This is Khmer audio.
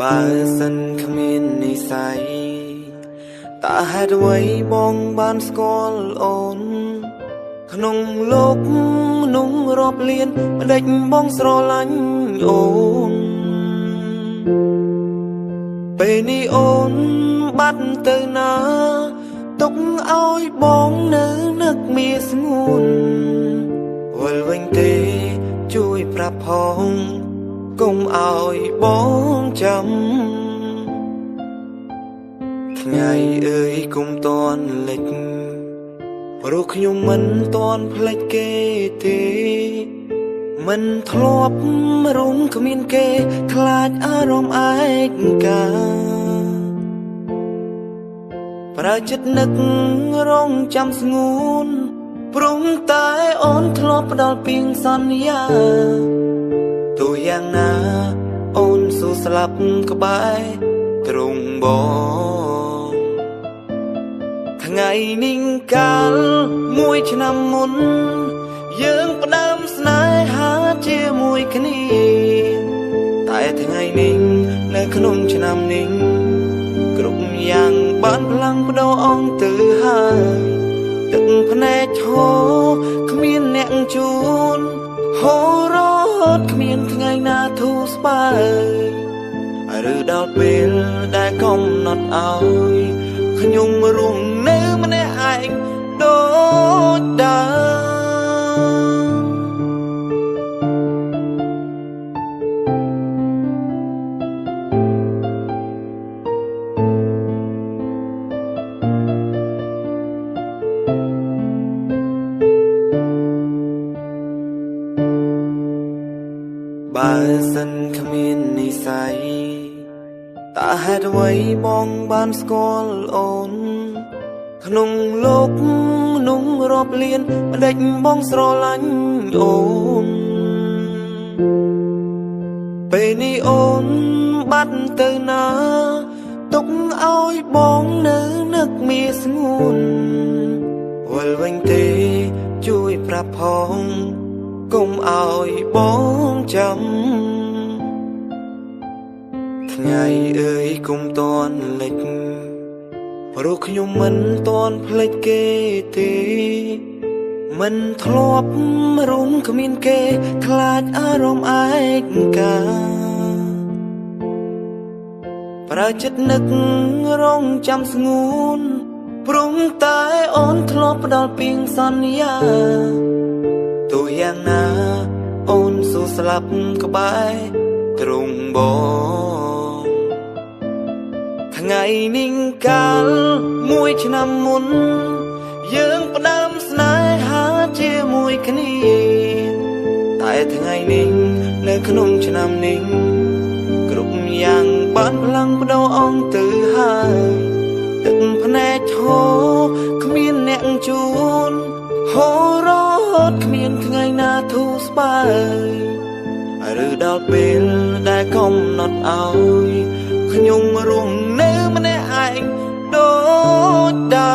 បើសិនគ្មាននិស័យតើហេតុអ្វីបងបានស្គាល់អូនក្នុងលោកមនុស្សរាប់លានម្ដេចបងស្រឡាញ់អូនពេលនេះអូនបាត់ទៅណាទុកឲ្យបងនៅនឹកមៀស្ងួនវិលវិញទេជួយប្រាប់ផងកុំឲ្យបងចាំថ្ងៃអើយគុំតន់លិចព្រោះខ្ញុំមិនតន់ភ្លេចគេទេមិនធ្លាប់រុំគ្មានគេខ្លាចអារម្មណ៍ឯកាប្រើចិត្តនឹករងចាំស្ងួនព្រមតែអូនធ្លាប់ផ្ដល់ពីងសន្យាទោះយ៉ាងណាអូនស៊ូស្លាប់ក្បែរទ្រង់បងថ្ងៃនេះកាលមួយឆ្នាំមុនយើងផ្ដើមស្នេហាជាមួយគ្នាតែថ្ងៃនេះនៅក្នុងឆ្នាំនេះគ្រប់យ៉ាងបានផ្លាំងបដូរអង្គទៅហើយទឹកភ្នែកហូរគ្មានអ្នកជូនហូររត់គ្មានថ្ងៃណាធូរស្បើយឬដល់ពេលដែលកំណត់ឲ្យខ្ញុំរស់នៅម្នាក់ឯងដូចដើមបើសិនគ្មាននិស័យតើហេតុអ្វីបងបានស្គាល់អូនក្នុងលោកមនុស្សរាប់លានម្ដេចបងស្រឡាញ់អូនពេលនេះអូនបាត់ទៅណាទុកឲ្យបងនៅនឹកមៀស្ងួនវិលវិញទេជួយប្រាប់ផងកុំឲ្យបងចាំថ្ងៃអើយគុំតន់លិចព្រោះខ្ញុំមិនតន់ភ្លេចគេទេមិនធ្លាប់រុំគ្មានគេខ្លាចអារម្មណ៍ឯកាប្រើចិត្តនឹករងចាំស្ងួនព្រមតែអូនធ្លាប់ផ្ដល់ពីងសន្យាទោះយ៉ាងណាអូនស៊ូស្លាប់ក្បែរទ្រង់បងថ្ងៃនេះកាលមួយឆ្នាំមុនយើងផ្ដើមស្នេហាជាមួយគ្នាតែថ្ងៃនេះនៅក្នុងឆ្នាំនេះគ្រប់យ៉ាងបានផ្លាំងបដូរអង្គទៅហើយទឹកភ្នែកហូរគ្មានអ្នកជូនហូររត់គ្មានថ្ងៃណាធូរស្បើយឬដល់ពេលដែលកំណត់ឲ្យខ្ញុំរស់នៅម្នាក់ឯងដូចដើ